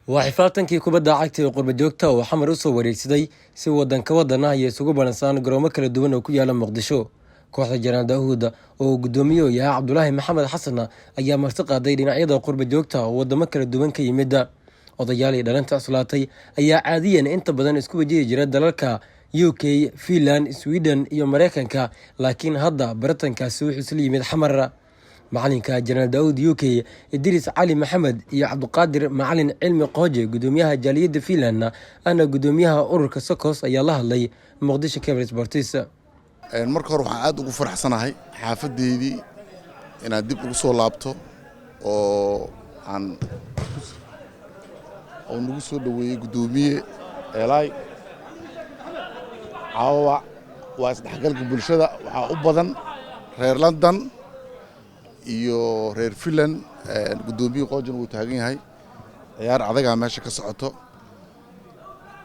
Waa xifaaftankii kubadda cagta ee qurba joogta oo Xamar usoo wareegsaday si wadan ka wadan ah iyo isugu balansaan garoomo kala duwan oo ku yaala Muqdisho. Kooxda Jenaraal Daa'uud oo uu guddoomiye yahay Cabdulaahi Maxamed Xasan ayaa marti qaaday dhinacyada qurba joogta oo wadamo kala duwan ka yimid. Odayaal iyo dhalinta cuslaatay ayaa caadiyan inta badan isku wajihi jira dalalka UK, Finland, Sweden iyo Mareykanka, laakiin hadda baratankaasi wuxuu isla yimid Xamar. Macalinka Jenaraal Daa'uud UK, Idriis Cali Maxamed, iyo Cabdiqaadir Macalin Cilmi Qooje, gudoomiyaha jaaliyadda Finland ana gudoomiyaha ururka Sokos, ayaa la hadlay Muqdisho Cable Sports. Marka hore, waxaan aad ugu faraxsanahay xaafadeydii inaad dib ugu soo laabto oo aan oo nagu soo dhoweeyey guddoomiye Eelaay. Caawa waa isdhexgalka bulshada. Waxaa u badan reer London iyo reer Finland. Guddoomiye Qoojana wuu taagan yahay. Ciyaar adagaa meesha ka socoto.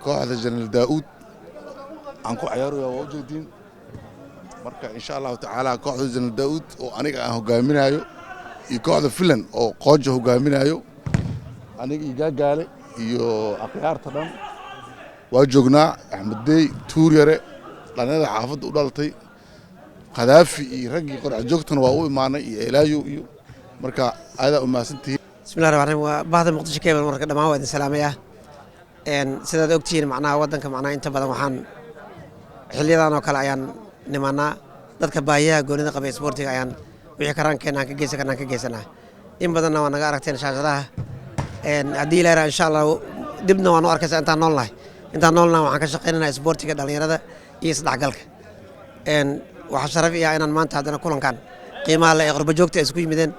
Kooxda Jenaraal Daa'uud aan ku ciyaaraya waa ujeediin. Marka, insha Allahu tacaala, kooxda Jenaraal Daa'uud oo aniga aan hogaaminayo iyo kooxda Finland oo Qooja hogaaminayo, aniga iyo Gaagaale iyo akhyaarta dhan waa joognaa, Axmed Dey, Tuuryare, dhalinyarada xaafadda u dhalatay, Khadaafi iyo raggii qorax joogtana waa u imaanay iyo Elaayo iyo marka aadaa u mahadsantihiin. Bismillahi raxmaan raxiim. Waa bahda Muqdisho Cable. Marka dhammaan waa idin salaamayaa. Sidaad ogtihiin, macnaha waddanka, macnaha inta badan waxaan xiliyadan oo kale ayaan nimanaa dadka baahiyaha goonida qaba isboortiga, ayaan wixii karaankeenna aan ka geysan karna aan ka geysanaa. In badanna waa naga aragteen shaashadaha. Haddii Ilaah, insha Allah, dibna waan u arkaysaa. Intaan nool nahay, intaan noolnahay, waxaan ka shaqaynanaa isboortiga dhalinyarada iyo isdhexgalka. Waxaa sharaf iya inaan maanta haddana kulankan qiimaha le ee qurba joogta ay isku yimideen.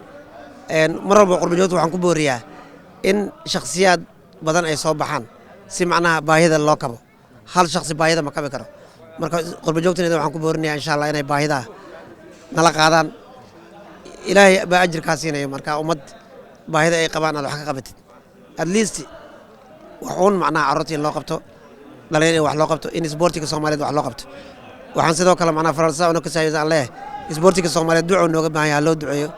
Mar walba qurba joogta waxaan ku booriyaa in shakhsiyaad badan ay soo baxaan si macnaha baahida loo kabo. Hal shakhsi baahida ma kabi karo. Marka qurba joogtaneeda waxaan ku boorinayaa, insha Allah, inay baahida nala qaadaan. Ilaahay baa ajirkaa siinayo. Marka ummad baahida ay qabaan aad wax ka qabatid, at least wax uun macnaha carruurta in loo qabto, dhalinyar in wax loo qabto, in isboortiga Soomaaliyeed wax loo qabto. Waxaan sidoo kale macnaha faransa una kasaayo aan leeyahay, isboortiga Soomaaliyeed ducuu nooga baahan yahay. Loo duceeyo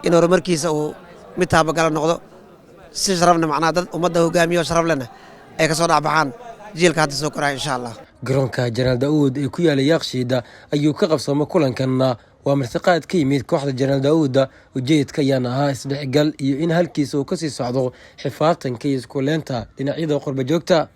in horumarkiisa uu mid taabagala noqdo, si sharafna macnaha dad ummadda hogaamiyo sharaf lehna ay ka soo dhexbaxaan jiilka hadda soo koraya, insha Allah. Garoonka Jenaraal Daa'uud ee ku yaala Yaaqshiida ayuu ka qabsooma kulankanna. Waa martiqaad ka yimid kooxda Jenaraal Daa'uud. Ujeedka ayaana ahaa isdhexgal iyo in halkiisa uu kasii socdo xifaaftanka iyo iskuleynta dhinacyada qurba joogta.